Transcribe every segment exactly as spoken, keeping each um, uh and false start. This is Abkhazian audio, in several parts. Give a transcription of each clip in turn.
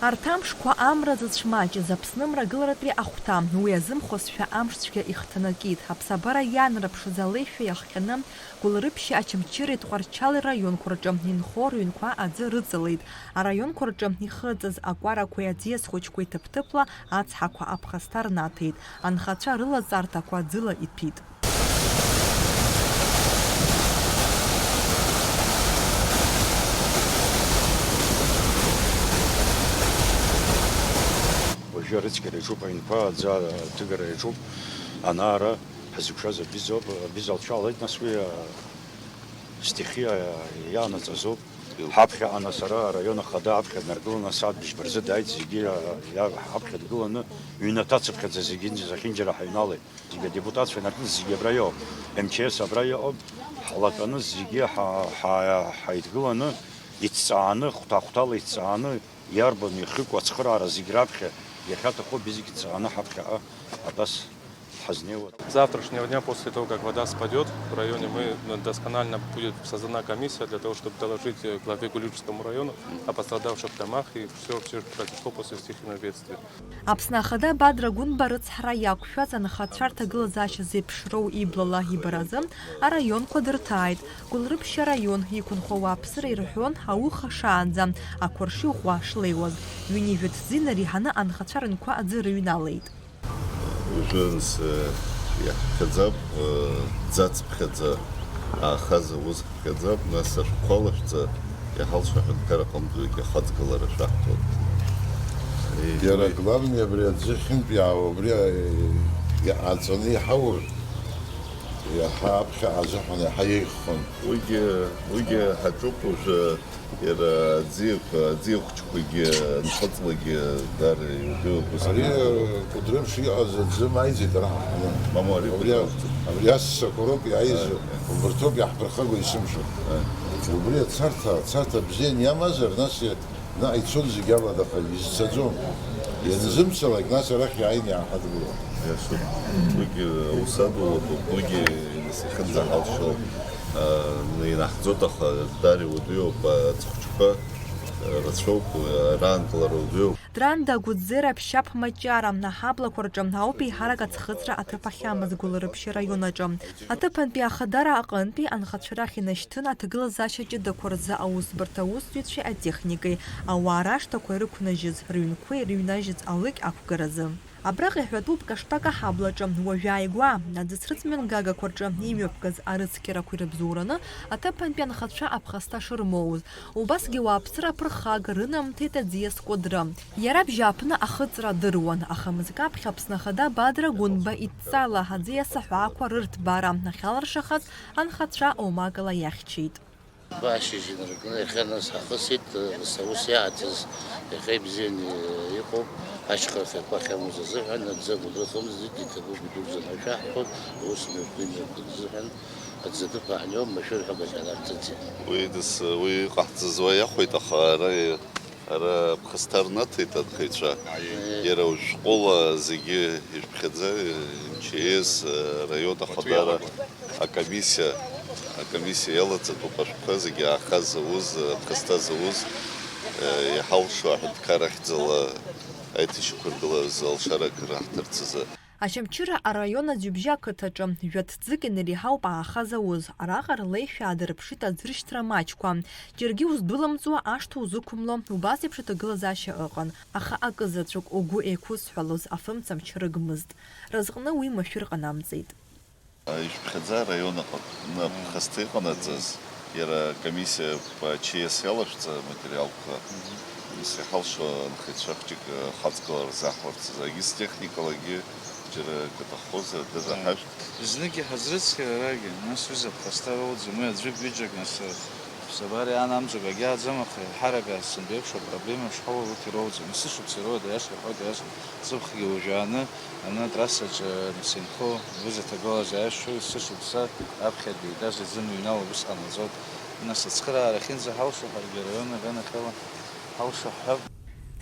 Арҭ амшқәа амра зыцәмаҷыз Аԥсны мрагыларатәи ахәҭа, уи азымхозшәа амшцәгьа ихҭанакит. Аԥсабара иаанарԥшыз алеишәа иахҟьаны, Гәылрыԥшьа Очамчыреи Тҟәарчали раионқәа рҿы инхо рыҩнқәа аӡы рыҵалеит. Араионқәа рҿы ихыҵыз акәарақәеи аӡиас хәыҷқәеи ҭыԥ-ҭыԥла ацҳақәа аԥхасҭа рнаҭеит. Анхацәа рылаҵарҭақәа ӡыла иҭәит. Уажәы арыцқьара иаҿуп, аҩнқәа аӡы аҭыгара иаҿуп, ана-ара ҳазықәшәаз абизоуп, абиза алцәаалеит, нас уи, а, стихиа иаанаҵазоуп. Ҳаԥхьаҟа нас ара араион ахада аԥхьа днаргыланы, асааҭ быжьба рзы дааит, зегьы, а, иа-, ҳаԥхьа дгыланы, ҩнаҭа цыԥхьаӡа зегьынџьа зехьынџьара ҳаҩналеит. Зегьы адепутатцәа инаркны зегьы абра иоуп. М Ч С абра иҟоуп. Ҳлатәаны зегьы ҳа-, ҳа-, ҳаидгыланы, иҭҵааны, хәҭа-хәҭала иҭҵааны, иарбану ихыкәу ацхыраара зегь раԥхьа иахьаҭаху абри зегь ҭҵааны ҳаԥхьаҟа абас ҳазнеиуа. С завтрашнего дня, после того, как вода спадёт в районе, мы, ну, досконально будет создана комиссия для того, чтобы доложить, э, главе Гулрыпшскому району о пострадавших домах и всё, всё, что произошло после стихийного бедствия. Аԥсны Ахада Бадра Гәынба рыцҳара иақәшәаз анхацәа рҭагылазаашьа зеиԥшроу иблала ибаразы араионқәа дырҭааит. Гәылрыԥшь араион иқәынхо ауааԥсыра ирҳәон ауха шаанӡа, ақәаршҩы ӷәӷәа шлеиуаз. Ҩынҩажәа ҭӡы инареиҳаны анхацәа рынқәа аӡы рыҩналеит. Уажәы, нас, э, иаҳԥхьаӡап, э, ӡацԥхьаӡа аахаз аус ҳԥхьаӡап, нас ашәҟәқәа алашәҵа иҳалшо аҳәынҭқар аҟынтәигьы ахаҵгылара шәаҳҭоит. Иара, уи, главное, абри аӡы ахьынтә иаауа, убри, э, иааҵәаны иҳаур, иаҳа аԥхьаҟа азыҳәан иаҳа еиӷьхон. Уигьы, уигьы ҳаҿуп уажәы. Иара аӡиақәа, аӡиахәҷқәагьы анхыҵлакгьы даара иубеиоуп ус. Ари, э, Кәыдрымш иҟаз аӡы маиӡеит ара ҳаҳаны. Мамоу, ари абри, Кәыдрымш. Абри асасақәа роуп иааиз, а, убырҭоуп иаҳԥырхагоу есымша. А. Убри ацарҭа, ацарҭа бзианы иамазар, нас иа-, наҟ ицон зегь алада, аха изцаӡом. Изцаӡом. Ианзымцалак, нас арахь иааины иааҳадгылон. Иашоуп. Уигьы аус адулатәуп, уигьы ихынӡаҳалшо, а, инаҳҵоит, аха даара иуадаҩуп, аҵхәыҷқәа, а, рацәоуп, а, раанкылара уадаҩуп. Дранда Гәыӡера Ԥшьаԥ Маҷара аҳаблақәа рҿы ауп еиҳарак аӡхыҵра аҭыԥ ахьамаз Гәылрыԥшь араион аҿы. Аҭыԥантәи ахадара аҟынтәи анхацәа рахь инашьҭын аҭагылазаашьа ҷыдақәа рзы аусбарҭа аусзуҩцәеи атехникеи, ауаа рашҭақәа ирықәнажьыз, рыҩнқәа ирыҩнажьыз алыкь ақәгаразы. Абраҟа иҳәатәуп Каштак аҳаблаҿы, уажәы ааигәа, аӡы срыцмҩангагақәа рҿы имҩаԥгаз арыцқьарақәа ирыбзоураны, аҭыԥантәи анхацәа аԥхасҭа шырмоуз, убасгьы ауааԥсыра аԥырхага рынамҭеит аӡиас кәадра. Иара абжьааԥны ахыҵра адыруан, аха мызкы аԥхьа Аԥсны Ахада Бадра Гәынба идҵала аӡиас аҳәаақәа рырҭбаара ахьалыршахаз анхацәа омакала иахьчеит. Ашьыжь инаркны иахьа нас ҳахысит, нас аус иаҳаҭыз иахьа ибзианы иҟоуп, ашьха рхқәа ахьамоз азыҳәан, аӡы агәы рыхымызт, иҭабуп идуӡӡаны ашәаҳҳәоит, аус мҩаԥны имҩаԥгатәу азыҳәан, аӡы аҭыԥ ааҳәон, машәырҳәагас иаанарҭыҵит. Уи дас-, уи иҟаҳҵаз уа иахәеит, аха ара, ара ԥхасҭа рнаҭеит анхаҩцәа. Иара уажә шәҟәыла зегьы ижәԥхьаӡа, М Ч С, раион ахадара. Акомиссиа, акомиссиа иалаҵатәуп ашәҟәқәа зегьы аахаз ауз, аԥхасҭа зауз, э, иҳалшо аҳәынҭқар ахьӡала аиҭашьақәыргылаз алшарак раҳҭарц азы. Очамчыра араион Аӡҩыбжьа ақыҭаҿы жәа-ҭӡык инареиҳауп аахаз ауз. Араҟа рлеишәа аадырԥшит аӡыршьҭра маҷқәа. Џьаргьы уздәылымҵуа, ашҭа узықәымло, убас еиԥш аҭагылазаашьа ыҟан, аха акы заҵәык угәы еиқәызҳәалоз афымцамч рыгмызт. Разҟны уи машәыр ҟанамҵеит. Ижәԥхьаӡа араион аҟны аԥхасҭа иҟанаҵаз, иара акомиссиа П Ч С иалашәҵа аматериалқәа, нас иҳалшо анхаҩцәа хәҷык ахаҵгылара рзаҳҳәарц азы, егьыс техникалагьы џьара акы аҭаххозар, адырра ҳашәҭ. Знык иҳазрыцқьар арагьы, нас ҩыза ԥхасҭа роуӡом, уи аӡәык-ҩыџьак, нас, ԥсабара иаанамҵакәа егьааӡам, аха еиҳарак асымбеиԥшу апроблема шҳауа урҭ ироуӡом. Есышықәса ироуеит, аиаша рҳәоит, аиаша. Сыԥхгьы уажәааны, аны атрассаҿы, нас, инхо, ҩыза ҭагылазаашьоу, есышықәса аԥхьатәи етаж азы мҩанала ус ҟанаҵоит. Нас ацхыраара ахьынӡаҳалшо ҳаргьы араион аганахьала ҳалшо ҳҳәап.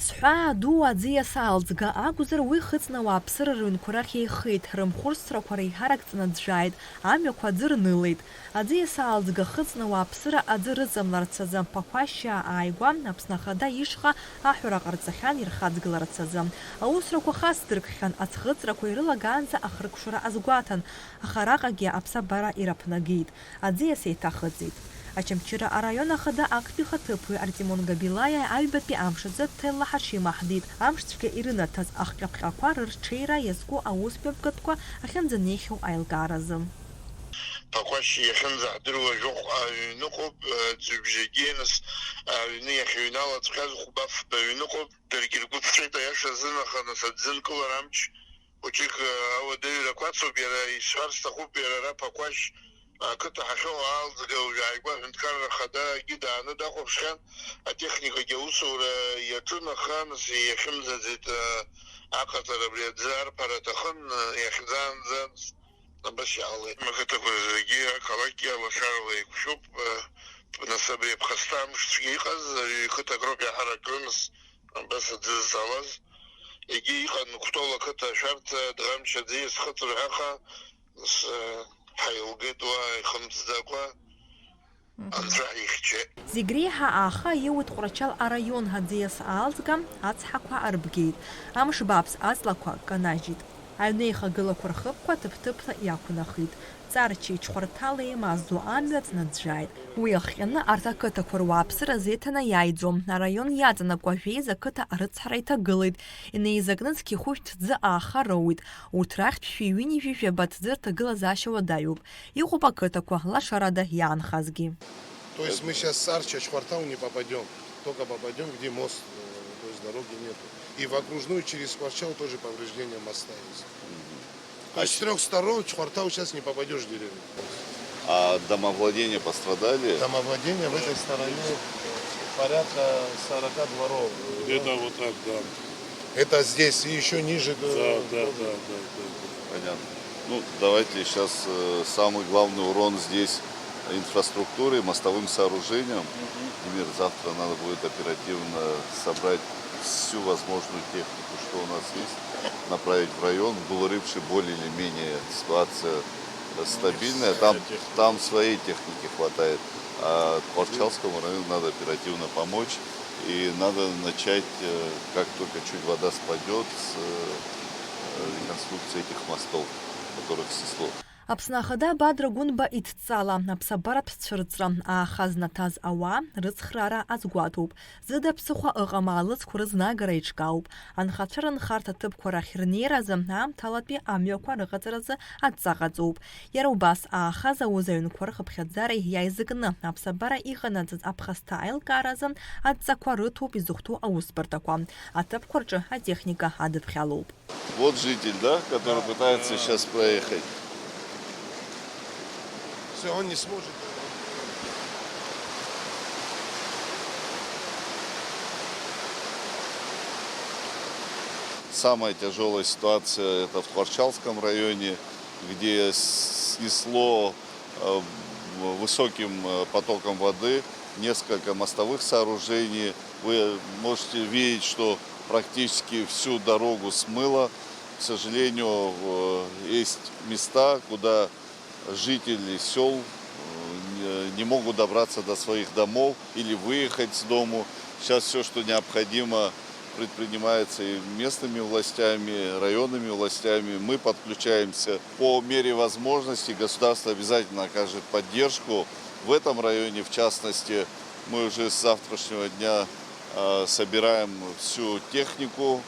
Сҳәаа ду аӡиас аалӡга акәзар, уи хыҵны ауааԥсыра рыҩнқәа рахь еихеит, рымхәырсҭрақәа реиҳарак ҵнаӡәӡәааит, амҩақәа аӡы рнылеит. Аӡиас аалӡга хыҵны ауааԥсыра аӡы рыҵамларц азы Ԥақәашьаа ааигәа Аԥсны Ахада ишҟа аҳәара ҟарҵахьан ирхаҵгыларц азы. Аусурақәа хацдыркхьан, аӡхыҵрақәа ирылагаанӡа ахыркәшара азгәаҭан, аха араҟагьы аԥсабара ираԥнагеит. Аӡиас еиҭахыҵит. Очамчыра араион ахада актәи хаҭыԥуаҩ Артемон Габилаиа аҩбатәи амш азы ҭелла ҳаршьеимаҳдеит, амшцәгьа ирынаҭаз ахҟьаԥҟьақәа рырҽеира иазку аусмҩаԥгатәқәа ахьынӡанеихьоу аилкааразы. Ԥақәашь иахьынӡаҳдыруа жәохә аҩны ыҟоуп, аӡҩыбжьагьы, нас, аҩны иахьыҩналаҵәҟьаз хәба-фба ҩны ыҟоуп, даргьы ргәы ԥҵәеит, аиаша азын, аха, нас, аӡы нкылара амч Хәыҷык, э, ауадаҩрақәа ацуп, иара исҳәар сҭахуп, иара ара Ԥақәашь ақыҭа ҳахьоу аалӡга уажә ааигәа аҳәынҭқарра ахадагьы дааны дахәаԥшхьан, атехникагьы аусура иаҿын, аха, нас, иахьымӡаӡеит, э, аҟаҵара абри аӡы арԥара аҭахын, э, иахьӡаанӡа, нас, абас иаалеит. Ақыҭақәа зегьы ақалақьгьы алашарала еиқәшәуп, э, нас, абри аԥхасҭа амш цәгьа иҟаз, э, ҩ-қыҭак роуп иаҳаракны, нас, Абас аӡы зҵалаз. Егьи иҟан Кәтол ақыҭа ашәарҭа, Дӷамч аӡиас хыҵырҳәаха, с-, ҳаилгеит уа ихымҵӡакәа, Мгм. Анцәа ҳихьчеит. Зегь реиҳа ааха иуит Тҟәарчал араион аӡиас аалӡга, ацҳақәа арбгеит, амш бааԥс аҵлақәа канажьит. Аҩны еихагылақәа рхыԥқәа ҭыԥ-ҭыԥла иақәнахит. Ҵарчеи Чхәарҭалеи еимаздо амҩа ҵнаӡәӡәааит. Уи ахҟьаны арҭ ақыҭақәа руааԥсыра зеиҭанеиааиӡом. Араион иаҵанакуа жәеиза қыҭа арыцҳара иҭагылеит. Инеизакны зқьи хәышә ҭӡы ааха роуит. Урҭ рахьтә шәи ҩынҩажәи жәаба ҭӡы рҭагылазаашьа уадаҩуп. Иҟоуп ақыҭақәа лашарада иаанхазгьы. То есть мы сейчас с Арча Чхвартау не попадем, только попадем, где мост, э, то есть дороги нету. И в окружную через Кварчал тоже повреждение моста есть. То есть с трёх сторон в Чхвартау сейчас не попадёшь в деревню. А домовладения пострадали? Домовладение в этой стороне порядка сорока дворов. Где-то вот так, да. Это здесь и ещё ниже, да, да, да, да, да. Понятно. Ну, давайте сейчас, э, самый главный урон здесь инфраструктуре, мостовым сооружениям. Мгм. Например, завтра надо будет оперативно собрать всю возможную технику, что у нас есть, направить в район. В Гулрыбше более или менее ситуация, э, стабильная. Там, там своей техники хватает. А Тхуарчалскому району надо оперативно помочь. И надо начать, э, как только чуть вода спадёт, с, э, реконструкции этих мостов, которых снесло. Аԥсны Ахада Бадра Гәынба идҵала аԥсабаратә цәырҵра, ааха знаҭаз ауаа рыцхраара азгәаҭоуп. Зыда ԥсыхәа ыҟам аалыҵқәа рызнагара еиҿкаауп. Анхацәа рынхарҭа ҭыԥқәа рахь рнеиразы аамҭалатәи амҩақәа рыҟаҵаразы адҵа ҟаҵоуп. Иара убас ааха зауз аҩнқәа рхыԥхьаӡареи иааизакны аԥсабара иҟанаҵаз аԥхасҭа аилкааразы адҵақәа рыҭоуп изыхәҭоу аусбарҭақәа. Аҭыԥқәа рҿы атехника адыԥхьалоуп. Вот житель, да, который пытается сейчас проехать. Всё, он не сможет. Самая тяжёлая ситуация — это в Тхуарчалском районе, где с-, снесло, э, высоким, э, потоком воды несколько мостовых сооружений. Вы можете видеть, что практически всю дорогу смыло. К сожалению, э, есть места, куда жители сёл, э, не, не могут добраться до своих домов или выехать с дому. Сейчас всё, что необходимо, предпринимается и местными властями, районными властями. Мы подключаемся. По мере возможности государство обязательно окажет поддержку. В этом районе, в частности, мы уже с завтрашнего дня, э, собираем всю технику,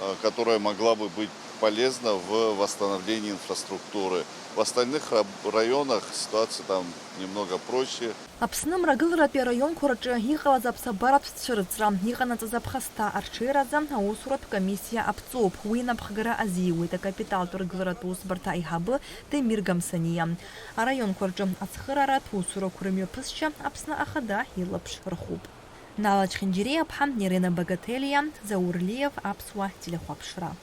э, которая могла бы быть полезна в восстановлении инфраструктуры. В остальных ра-, районах ситуация там немного проще. Аԥсны мрагыларатәи араионқәа рҿы иҟалаз аԥсабаратә цәырҵра, иҟанаҵаз аԥхасҭа арҽеиразы аусуратә комиссиа аԥҵоуп. Уи инапхгара азиуеит акапиталтә ргыларатә усбарҭа аиҳабы Темир Гамсаниа. Араионқәа рҿы ацхырааратә усурақәа рымҩаԥысшьа Аԥсны Ахада илаԥш рхуп. Нала Чхинџьириаԥҳа, Ирина Багателиа, Заур Лиев, Аԥсуа телехәаԥшра.